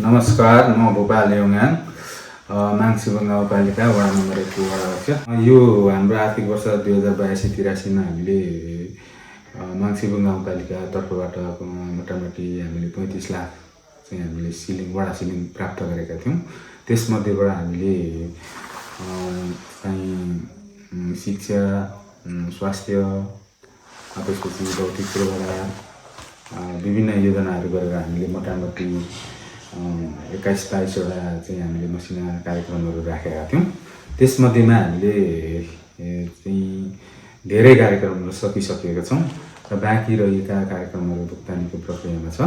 नमस्कार, म भोपाल योङयाङ माङसिबुङ गाउँपालिका वडा नम्बर 1 को वडा अध्यक्ष। यो हाम्रो आर्थिक वर्ष 2082-83 मा हामीले माङसिबुङ गाउँपालिका तर्फबाट मोटामोटी हामीले 35 लाख चाहिँ हामीले वडा सिलिङ प्राप्त गरेका थियौँ। त्यसमध्येबाट हामीले चाहिँ शिक्षा, स्वास्थ्य, त्यसपछि भौतिक पूर्वाधार विभिन्न योजनाहरू गरेर हामीले मोटामोटी 21-22वटा चाहिँ हामीले मसिना कार्यक्रमहरू राखेका थियौँ। त्यसमध्येमा हामीले चाहिँ धेरै कार्यक्रमहरू सकिसकेका छौँ र बाँकी रहेका कार्यक्रमहरू भुक्तानीको प्रक्रियामा छ।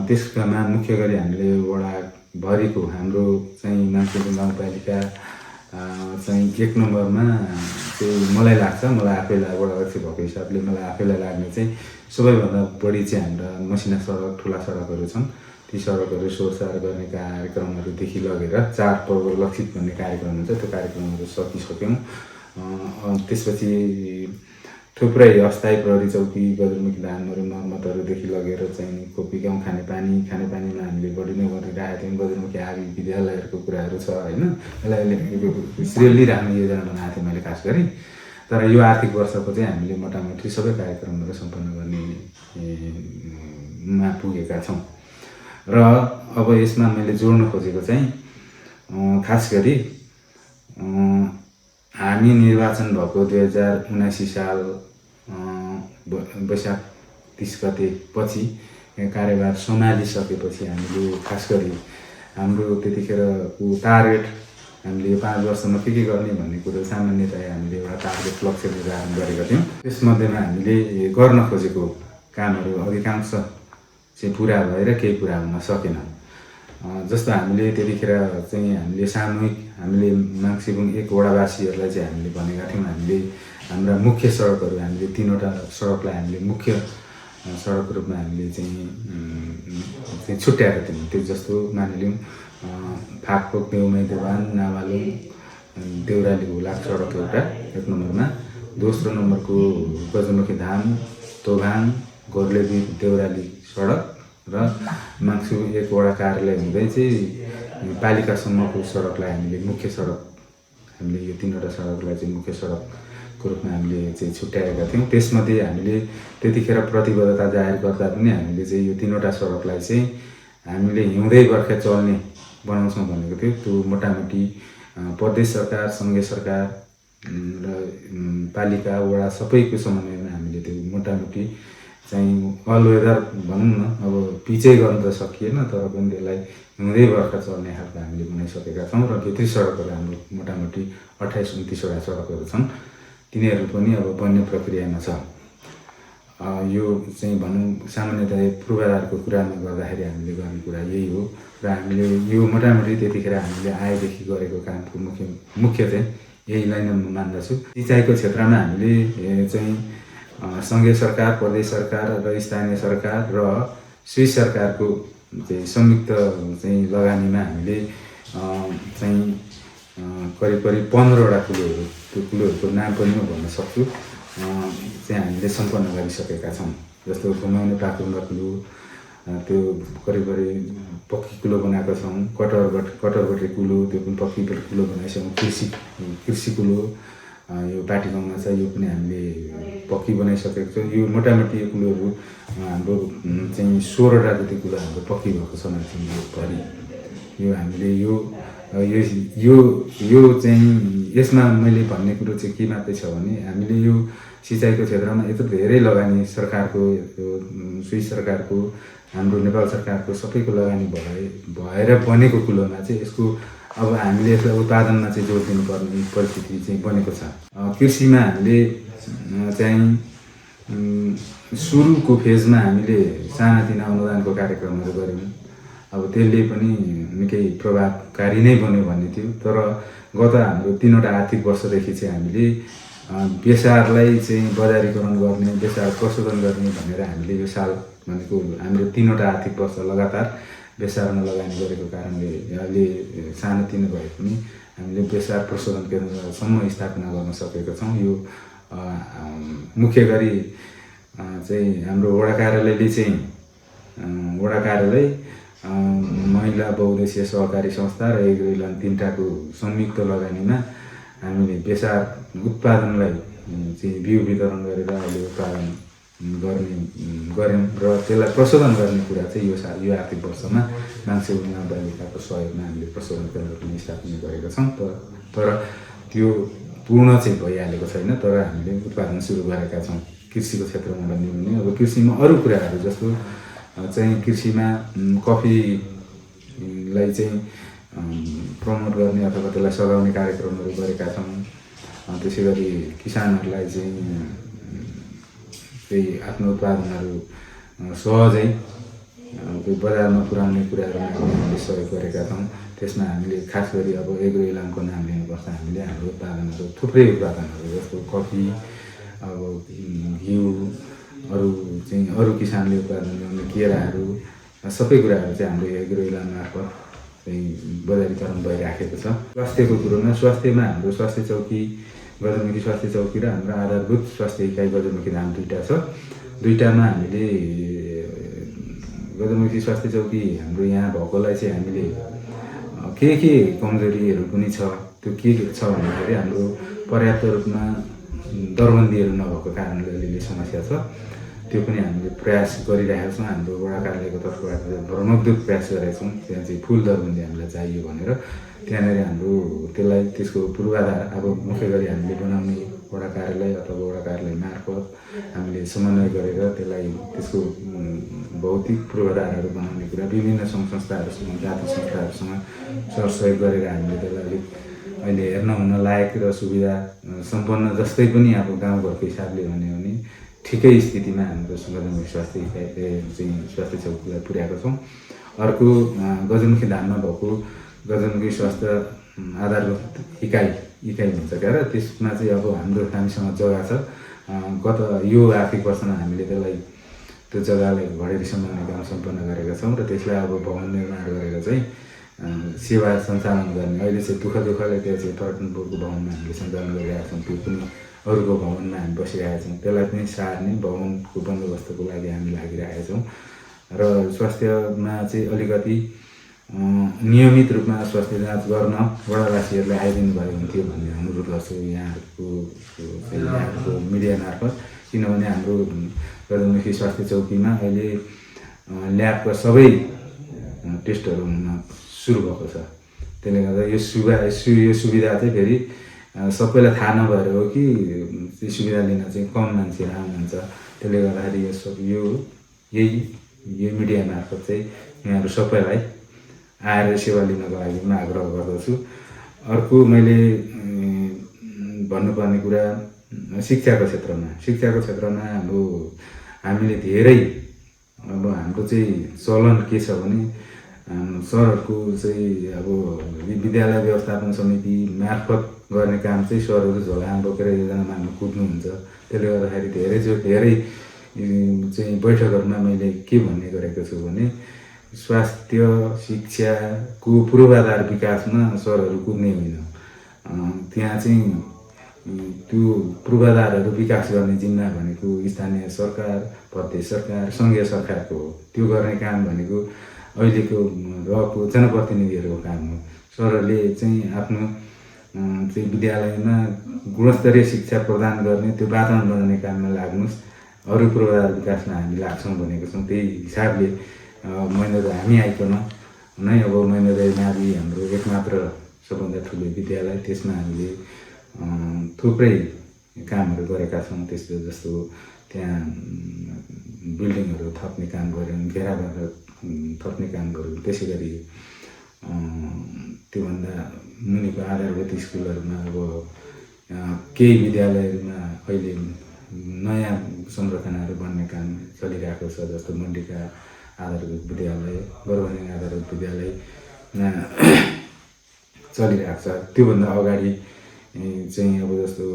त्यसमा मुख्य गरी हामीले वडाभरिको हाम्रो चाहिँ माङसिबुङ गाउँपालिका चाहिँ 1 नम्बरमा चाहिँ मलाई लाग्छ, मलाई आफैलाई वडा अध्यक्ष भएको हिसाबले मलाई आफैलाई लाग्ने चाहिँ सबैभन्दा बढी चाहिँ हाम्रा मसिना सडक, ठुला सडकहरू छन्। ती सडकहरू सोहोरसार गर्ने कार्यक्रमहरूदेखि लगेर चाडपर्व लक्षित भन्ने कार्यक्रम हुन्छ, त्यो कार्यक्रमहरू सकिसक्यौँ। त्यसपछि थुप्रै अस्थायी प्रहरी चौकी, बज्रमुखी धामहरू मर्मतहरूदेखि लगेर चाहिँ कोपी गाउँ खानेपानीमा हामीले बढी नै गरिरहेका थियौँ। बज्रमुखी आदि विद्यालयहरूको कुराहरू छ होइन, यसलाई श्रेय लिइराख्ने योजना बनाएको थिएँ मैले खास गरी। तर यो आर्थिक वर्षको चाहिँ हामीले मोटामोटी सबै कार्यक्रमहरू सम्पन्न गर्नेमा पुगेका छौँ। र अब यसमा मैले जोड्न खोजेको चाहिँ खास गरी हामी निर्वाचन भएको 2079 साल वैशाख 30 गते पछि कार्यभार सम्हालिसकेपछि हामीले खास गरी हाम्रो त्यतिखेरको टार्गेट हामीले यो 5 वर्षमा के गर्ने भन्ने कुरो सामान्यतया हामीले एउटा टार्गेट लक्ष्य निर्धारण गरेका थियौँ। त्यसमध्येमा हामीले गर्न खोजेको कामहरू अधिकांश चाहिँ पुरा भएर केही पुरा हुन सकेन। जस्तो हामीले त्यतिखेर चाहिँ हामीले सामूहिक हामीले माङसिबुङ 1 वडावासीहरूलाई चाहिँ हामीले भनेका थियौँ, हामीले हाम्रा मुख्य सडकहरू हामीले 3वटा सडकलाई हामीले मुख्य सडक रूपमा हामीले चाहिँ छुट्याएका थियौँ। त्यो जस्तो मानिलिउँ फाकपोक, देउमै, देवान, नावालुङ, देउराली हुलाक सडक एउटा 1 नम्बरमा, दोस्रो नम्बरको बज्रमुखी धाम, तोभाङ, गोर्लेदी, देउराली सडक र माङसिबुङ 1 वडा कार्यालय हुँदै चाहिँ पालिकासम्मको सडकलाई हामीले मुख्य सडक, हामीले यो 3वटा सडकलाई चाहिँ मुख्य सडकको रूपमा हामीले चाहिँ छुट्याएका थियौँ। त्यसमध्ये हामीले त्यतिखेर प्रतिबद्धता जाहेर गर्दा पनि हामीले चाहिँ यो 3वटा सडकलाई चाहिँ हामीले हिउँदै बर्खा चल्ने बनाउँछौँ भनेको थियो। त्यो मोटामोटी प्रदेश सरकार, सङ्घीय सरकार र पालिका, वडा सबैको समन्वयमा हामीले त्यो मोटामोटी चाहिँ अल वेदर भनौँ न, अब पिचै गर्न त सकिएन तर पनि त्यसलाई हिउँदै बर्खा चल्ने खालको हामीले बनाइसकेका छौँ। र भित्री सडकहरू हाम्रो मोटामोटी 28-29वटा सडकहरू छन्, तिनीहरू पनि अब बन्ने प्रक्रियामा छ। यो चाहिँ भनौँ सामान्यतया पूर्वाधारको कुरामा गर्दाखेरि हामीले गर्ने कुरा यही हो। र हामीले यो मोटामोटी त्यतिखेर हामीले आएदेखि गरेको कामको मुख्य चाहिँ यहीलाई नै म मान्दछु। सिँचाइको क्षेत्रमा हामीले चाहिँ सङ्घीय सरकार, प्रदेश सरकार र स्थानीय सरकार र स्विस सरकारको चाहिँ संयुक्त चाहिँ लगानीमा हामीले चाहिँ करिब 15वटा कुलोहरू, त्यो कुलोहरूको नाम पनि म भन्न सक्छु, चाहिँ हामीले सम्पन्न गरिसकेका छौँ। जस्तो घुमाउने पाखुङ्गा कुलो, त्यो करिब पक्की कुलो बनाएका छौँ। कटरबटे कुलो, त्यो पनि पक्की कुलो बनाइसक्यौँ। कृषि कुलो यो पाटी गाउँमा छ, यो पनि हामीले पक्की बनाइसकेको छौँ। यो मोटामोटी यो कुलोहरू हाम्रो चाहिँ 16वटा जति कुलो हाम्रो पक्की भएको छ भरि। यो हामीले यो चाहिँ यसमा मैले भन्ने कुरो चाहिँ के मात्रै छ भने हामीले यो सिँचाइको क्षेत्रमा यत्रो धेरै लगानी सरकारको, स्विस सरकारको, हाम्रो नेपाल सरकारको सबैको लगानी भएर बनेको कुलोमा चाहिँ यसको अब हामीले यसलाई उत्पादनमा चाहिँ जोड दिनुपर्ने परिस्थिति चाहिँ बनेको छ। कृषिमा हामीले चाहिँ सुरुको फेजमा हामीले सानातिना अनुदानको कार्यक्रमहरू गऱ्यौँ। अब त्यसले पनि निकै प्रभावकारी नै बन्यो भन्ने थियो। तर गत हाम्रो 3वटा आर्थिक वर्षदेखि चाहिँ हामीले बेसारलाई चाहिँ बजारीकरण गर्ने, बेसार प्रशोधन गर्ने भनेर हामीले यो साल भनेको हाम्रो 3वटा आर्थिक वर्ष लगातार बेसारमा लगानी गरेको कारणले अहिले सानोतिनो भए पनि हामीले बेसार प्रशोधन केन्द्रसम्म स्थापना गर्न सकेका छौँ। यो मुख्य गरी चाहिँ हाम्रो वडा कार्यालयले चाहिँ वडा कार्यालय महिला बहुद्देश्य सहकारी संस्था र एग्रो इलान तिनटाको संयुक्त लगानीमा हामीले बेसार उत्पादनलाई चाहिँ बिउ वितरण गरेर अहिले उत्पादन गऱ्यौँ र त्यसलाई प्रशोधन गर्ने कुरा चाहिँ यो आर्थिक वर्षमा मान्छे उन्नयन बालिकाको सहयोगमा हामीले प्रशोधन केन्द्र पनि स्थापना गरेका छौँ। तर त्यो पूर्ण चाहिँ भइहालेको छैन, तर हामीले उत्पादन सुरु गरेका छौँ कृषिको क्षेत्रमा भन्ने भने। अब कृषिमा अरू कुराहरू जस्तो चाहिँ कृषिमा कफीलाई चाहिँ प्रमोट गर्ने अथवा त्यसलाई सघाउने कार्यक्रमहरू गरेका छौँ। त्यसै गरी किसानहरूलाई चाहिँ त्यही आफ्नो उत्पादनहरू सहजै त्यो बजारमा पुर्याउने कुराहरूमा हामीले सहयोग गरेका छौँ। त्यसमा हामीले खास गरी अब एग्रो इलामको नाम लिनुपर्छ। हामीले हाम्रो उत्पादनहरू थुप्रै उत्पादनहरू जस्तो कफी, अब घिउ, अरू किसानले उत्पादन गर्ने केराहरू, सबै कुराहरू चाहिँ हाम्रो एग्रो इलाम मार्फत चाहिँ बजारीकरण भइराखेको छ। स्वास्थ्यको कुरोमा हाम्रो स्वास्थ्य चौकी गजलमुखी स्वास्थ्य चौकी र हाम्रो आधारभूत स्वास्थ्य इकाइ गजलमुखी धाम दुईवटा छ। दुईवटामा हामीले गजलमुखी स्वास्थ्य चौकी हाम्रो यहाँ भएकोलाई चाहिँ हामीले के कमजोरीहरू पनि छ। त्यो के छ भन्दाखेरि हाम्रो पर्याप्त रूपमा दरबन्दीहरू नभएको कारणले अलिअलि समस्या छ। त्यो पनि हामीले प्रयास गरिरहेका छौँ। हाम्रो वडा कार्यालयको तर्फबाट भ्रमग्दूत प्रयास गरेका छौँ। त्यहाँ चाहिँ फुल दरबन्दी हामीलाई चाहियो भनेर त्यहाँनिर हाम्रो त्यसको पूर्वाधार अब मुख्य गरी हामीले बनाउने वडा कार्यालय अथवा वडा कार्यालय मार्फत हामीले समन्वय गरेर त्यसको भौतिक पूर्वाधारहरू बनाउने कुरा विभिन्न सङ्घ संस्थाहरूसँग, जाति संस्थाहरूसँग सरसहयोग गरेर हामीले त्यसलाई अलिक अहिले हेर्न हुन लायक र सुविधा सम्पन्न जस्तै पनि अब गाउँघरको हिसाबले भन्यो भने ठिकै स्थितिमा हाम्रो गजलमुखी स्वास्थ्य इकाइ चाहिँ स्वास्थ्य चौकीलाई पुर्याएको छौँ। अर्को गजलमुखी धाममा भएको गजलमुखी स्वास्थ्य आधारभूत इकाइ भन्छ क्या, र त्यसमा चाहिँ अब हामीसँग जग्गा छ। गत यो आर्थिक वर्षमा हामीले त्यो जग्गालाई घडेरी सम्हाल्ने काम सम्पन्न गरेका छौँ र त्यसलाई अब भवन निर्माण गरेर चाहिँ सेवा सञ्चालन गर्ने। अहिले चाहिँ दुःखले त्यो चाहिँ पर्यटनपुरको भवनमा हामीले सञ्चालन गरिरहेका छौँ। त्यो पनि अरूको भवनमा हामी बसिरहेका छौँ। त्यसलाई पनि सार्ने भवनको बन्दोबस्तको लागि हामी लागिरहेका छौँ। र स्वास्थ्यमा चाहिँ अलिकति नियमित रूपमा स्वास्थ्य जाँच गर्न वडावासीहरूलाई आइदिनु भयो हुन्थ्यो भन्ने अनुरोध गर्छु यहाँको मिडिया मार्फत। किनभने हाम्रो गजलमुखी स्वास्थ्य चौकीमा अहिले ल्याबका सबै टेस्टहरू हुन सुरु भएको छ। त्यसले गर्दा यो सुविधा चाहिँ फेरि सबैलाई थाहा नभएर हो कि त्यो सुविधा लिन चाहिँ कम मान्छेहरू आउनुहुन्छ। त्यसले गर्दाखेरि यो मिडिया मार्फत चाहिँ यहाँहरू सबैलाई आएर सेवा लिनको लागि म आग्रह गर्दछु। अर्को मैले भन्नुपर्ने कुरा शिक्षाको क्षेत्रमा हामीले धेरै अब हाम्रो चाहिँ चलन के छ भने सरहरूको चाहिँ अब विद्यालय व्यवस्थापन समिति मार्फत गर्ने काम चाहिँ सरहरू झोलामा बोकेर योजना माग्नु कुद्नुहुन्छ। त्यसले गर्दाखेरि धेरै चाहिँ बैठकहरूमा मैले के भन्ने गरेको छु भने स्वास्थ्य शिक्षाको पूर्वाधार विकासमा सरहरू कुद्ने होइन। त्यहाँ चाहिँ त्यो पूर्वाधारहरू विकास गर्ने जिम्मा भनेको स्थानीय सरकार, प्रदेश सरकार, सङ्घीय सरकारको हो। त्यो गर्ने काम भनेको अहिलेको रहेको जनप्रतिनिधिहरूको काम हो। सरहरूले चाहिँ आफ्नो चाहिँ विद्यालयमा गुणस्तरीय शिक्षा प्रदान गर्ने त्यो वातावरण बनाउने काममा लाग्नुहोस्। अरू पूर्वाधार विकासमा हामी लाग्छौँ भनेको छौँ। त्यही हिसाबले महेन्द्र हामी आइकन नै अब महेन्द्र नारी हाम्रो एकमात्र सबभन्दा ठुलो विद्यालय, त्यसमा हामीले थुप्रै कामहरू गरेका छौँ। त्यस्तो जस्तो त्यहाँ बिल्डिङहरू थप्ने काम गऱ्यौँ, घेराबाट थप्ने काम गऱ्यौँ। त्यसै गरी त्योभन्दा मुनिको आधारभूत स्कुलहरूमा अब केही विद्यालयहरूमा अहिले नयाँ संरचनाहरू बन्ने काम चलिरहेको छ। जस्तो मण्डीका आधारभूत विद्यालय, बर्वनी आधारभूत विद्यालयमा चलिरहेको छ। त्योभन्दा अगाडि चाहिँ अब जस्तो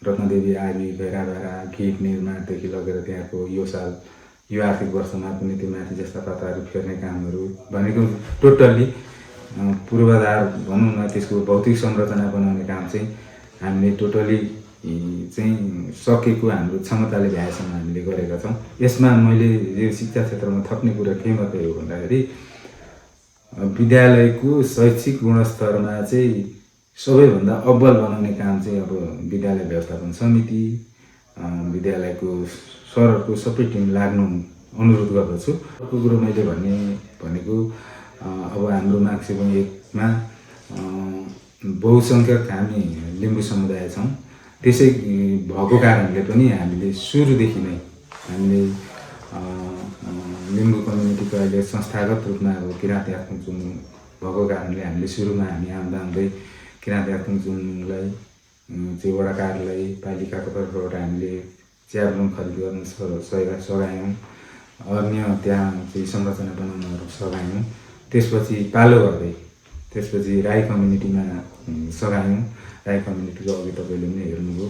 रत्नदेवी आदि भेराभारा गेट निर्माणदेखि लगेर त्यहाँको यो आर्थिक वर्षमा पनि त्यो माथि जस्ता पाताहरू फेर्ने कामहरू भनेको टोटल्ली पूर्वाधार भनौँ न, त्यसको भौतिक संरचना बनाउने काम चाहिँ हामीले टोटल्ली चाहिँ सकेको हाम्रो क्षमताले भ्याएसम्म हामीले गरेका छौँ। यसमा मैले यो शिक्षा क्षेत्रमा थप्ने कुरा के मात्रै हो भन्दाखेरि विद्यालयको शैक्षिक गुणस्तरमा चाहिँ सबैभन्दा अब्बल बनाउने काम चाहिँ अब विद्यालय व्यवस्थापन समिति, विद्यालयको सरहरूको सबै टिम लाग्नु अनुरोध गर्दछु। अर्को कुरो मैले भनेको अब हाम्रो माक्सेबुङ 1मा बहुसङ्ख्यक हामी लिम्बू समुदाय छौँ। त्यसै भएको कारणले पनि हामीले सुरुदेखि नै हामीले लिम्बू कम्युनिटीको अहिले संस्थागत रूपमा अब किराँत याक्थुङ भएको कारणले हामीले सुरुमा हामी आउँदै किराँत याक्थुङलाई चाहिँ वडा कार्यालय पालिकाको तर्फबाट हामीले च्याब्लुङ खरिद गर्न सघायौँ। अन्य त्यहाँ चाहिँ संरचना बनाउनहरू सघायौँ। त्यसपछि पालो गर्दै त्यसपछि राई कम्युनिटीमा सघायौँ। राई कम्युनिटीको अघि तपाईँले पनि हेर्नुभयो,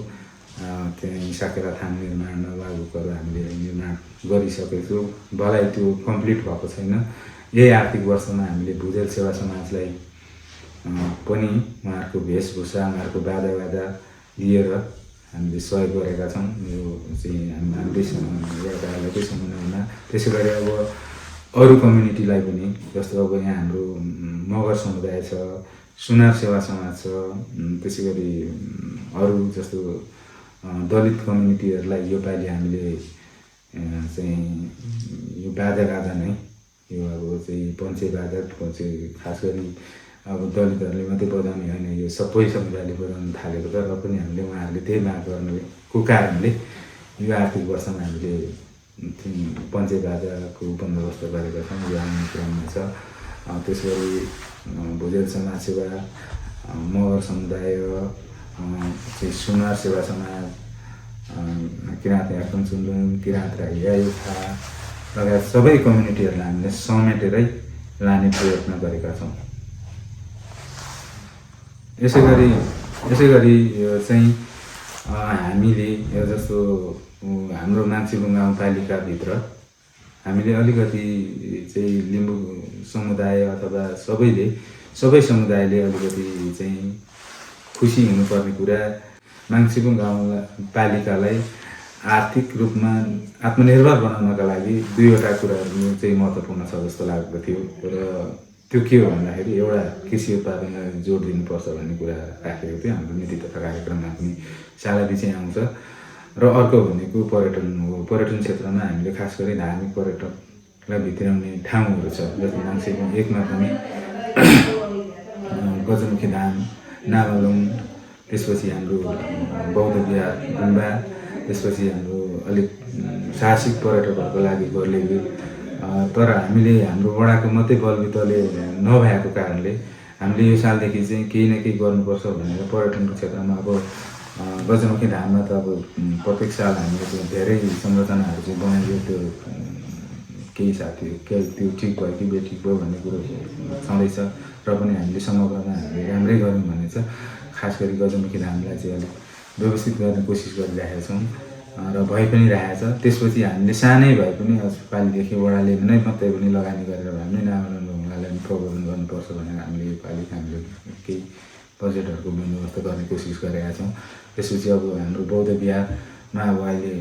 त्यहाँ साकेरा थान निर्माण नवागुकहरू हामीले निर्माण गरिसकेको छु। भलाइ त्यो कम्प्लिट भएको छैन। यही आर्थिक वर्षमा हामीले भुजेल सेवा समाजलाई पनि उहाँहरूको वेशभूषा, उहाँहरूको बाजा लिएर हामीले सहयोग गरेका छौँ। यो चाहिँ हाम्रै एउटाकै समन्वयमा। त्यसै गरी अब अरू कम्युनिटीलाई पनि, जस्तो अब यहाँ हाम्रो मगर समुदाय छ, सुनार सेवा समाज छ, त्यसै गरी अरू जस्तो दलित कम्युनिटीहरूलाई योपालि हामीले चाहिँ यो बाजा नै यो अब चाहिँ पञ्चे बाजा पञ्चे खास गरी अब दलितहरूले मात्रै बजाउने होइन, यो सबै समुदायले बजाउन थालेको छ। र पनि हामीले उहाँहरूले त्यही माग गर्नुको कारणले यो आर्थिक वर्षमा हामीले पञ्चे बाजाको बन्दोबस्त गरेका छौँ। यो आउने क्रममा छ। त्यस गरी भुजेल समाज सेवा, मगर समुदाय, चाहिँ सुनार सेवा समाज, किराँत याक्थुङ चुन्डुङ, किराँत राई यायुखा लगायत सबै कम्युनिटीहरूलाई हामीले समेटेरै लाने प्रयत्न गरेका छौँ। यसै गरी यो चाहिँ हामीले यो जस्तो हाम्रो माक्सेबुङ गाउँपालिकाभित्र हामीले अलिकति चाहिँ लिम्बू समुदाय अथवा सबै समुदायले अलिकति चाहिँ खुसी हुनुपर्ने कुरा, माक्सेबुङ गाउँपालिकालाई आर्थिक रूपमा आत्मनिर्भर बनाउनका लागि दुईवटा कुराहरू चाहिँ महत्त्वपूर्ण छ जस्तो लागेको थियो। र त्यो के हो भन्दाखेरि एउटा कृषि उत्पादनलाई जोड दिनुपर्छ भन्ने कुरा राखेको थियो। हाम्रो नीति तथा कार्यक्रममा पनि सालादी चाहिँ आउँछ। र अर्को भनेको पर्यटन हो। पर्यटन क्षेत्रमा हामीले खास गरी धार्मिक पर्यटकलाई भित्राउने ठाउँहरू छ। जस्तो माक्सेबुङ 1मा पनि गजमुखी धाम, नागालुङ, त्यसपछि हाम्रो बौद्ध विहार गुम्बा, त्यसपछि हाम्रो अलिक साहसिक पर्यटकहरूको लागि गोर्लेबी। तर हामीले हाम्रो वडाको मात्रै बलबुताले नभएको कारणले हामीले यो सालदेखि चाहिँ केही न केही गर्नुपर्छ भनेर पर्यटनको क्षेत्रमा अब गजमुखी धाममा त अब प्रत्येक साल हामीले चाहिँ धेरै संरचनाहरू चाहिँ बनाइयो। त्यो केही साथीहरू त्यो ठिक भयो कि बेठिक भयो भन्ने कुरो छँदैछ। र पनि हामीले समग्रमा हामीले राम्रै गऱ्यौँ भने चाहिँ खास गरी गजमुखी धामलाई चाहिँ अलिक व्यवस्थित गर्ने कोसिस गरिरहेका छौँ र भइ पनि रहेछ। त्यसपछि हामीले सानै भए पनि पालिदेखि वडाले नै मात्रै पनि लगानी गरेर भए पनि नागालुङ ढुङ्गालाई पनि प्रबन्धन गर्नुपर्छ भनेर हामीले यो पालि हामीले केही बजेटहरूको बन्दोबस्त गर्ने कोसिस गरेका छौँ। त्यसपछि अब हाम्रो बौद्ध विहारमा अब अहिले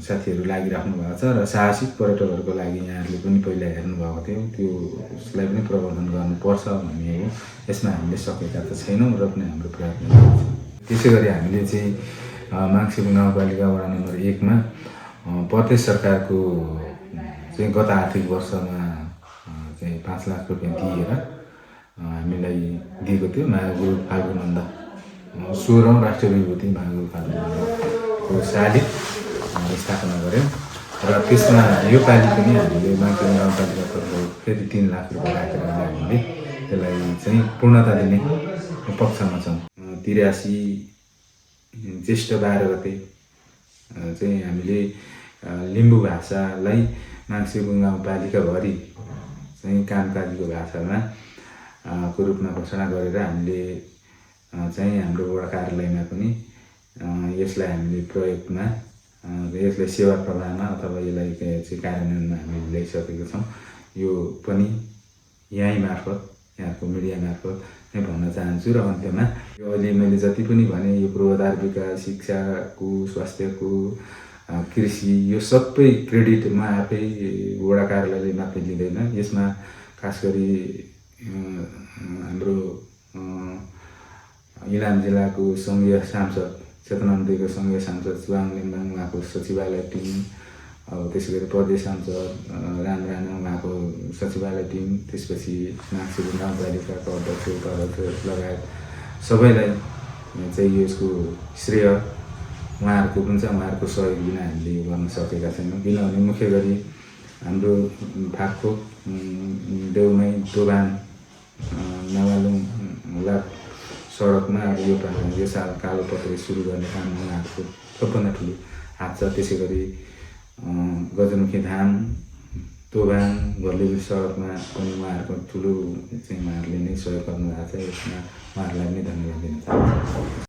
साथीहरू लागिराख्नु भएको छ र साहसिक पर्यटकहरूको लागि यहाँहरूले पनि पहिला हेर्नुभएको थियो, त्यसलाई पनि प्रबन्धन गर्नुपर्छ भन्ने हो। यसमा हामीले सकेका त छैनौँ र पनि हाम्रो प्रयत्न गर्छौँ। त्यसै गरी हामीले चाहिँ माक्सेबुङ गाउँपालिका वडा नम्बर 1मा प्रदेश सरकारको चाहिँ गत आर्थिक वर्षमा चाहिँ 5 लाख रुपियाँ दिएर हामीलाई दिएको थियो। महागुरु फाल्गुनन्द 16औं राष्ट्रिय विभूति महागुरु फाल्गुनन्दको शालिग स्थापना गऱ्यौँ। र त्यसमा यो पालि पनि हामीले माक्सेबुङ गाउँपालिकातर्फ फेरि 3 लाख रुपियाँ राखेर हामीले त्यसलाई चाहिँ पूर्णता दिने पक्षमा छौँ। 83 ज्येष्ठ 12 गते चाहिँ हामीले लिम्बू भाषालाई माक्सेबुङ गाउँपालिकाभरि चाहिँ कामकाजीको भाषामा को रूपमा घोषणा गरेर हामीले चाहिँ हाम्रो वडा कार्यालयमा पनि यसलाई हामीले प्रयोगमा, यसलाई सेवा प्रवाहमा अथवा यसलाई चाहिँ कार्यान्वयनमा हामीले ल्याइसकेका छौँ। यो पनि यहीँ मार्फत यहाँको मिडिया मार्फत नै भन्न चाहन्छु। र अन्त्यमा यो अहिले मैले जति पनि भने यो पूर्वाधार विकास, शिक्षाको, स्वास्थ्यको, कृषि यो सबै क्रेडिट म आफै वडा कार्यालयले मात्रै लिँदैन। यसमा खास गरी हाम्रो इलाम जिल्लाको सङ्घीय सांसद चेतनानन्दीको सङ्घीय सांसद चुवाङ लिम्बाङ उहाँको सचिवालय टिम, अब त्यसै गरी प्रदेश सांसद राम राणा उहाँको सचिवालय टिम, त्यसपछि नागसिरी गाउँपालिकाका अध्यक्ष उपाध्यक्ष लगायत सबैलाई चाहिँ यसको श्रेय उहाँहरूको पनि छ। उहाँहरूको सहयोग बिना हामीले यो गर्न सकेका छैनौँ। किनभने मुख्य गरी हाम्रो फाकफोक, देउमाई, दोभान, नवालुङ हुलाक सडकमा अब यो साल कालो पत्रे सुरु गर्ने काममा उहाँहरूको सबभन्दा ठुलो हात छ। त्यसै गरी गजमुखी धाम, तोभान, घरलेबी सडकमा पनि उहाँहरूको ठुलो चाहिँ उहाँहरूले नै सहयोग गर्नुभएको छ। यसमा उहाँहरूलाई नै धन्यवाद दिन चाहन्छु।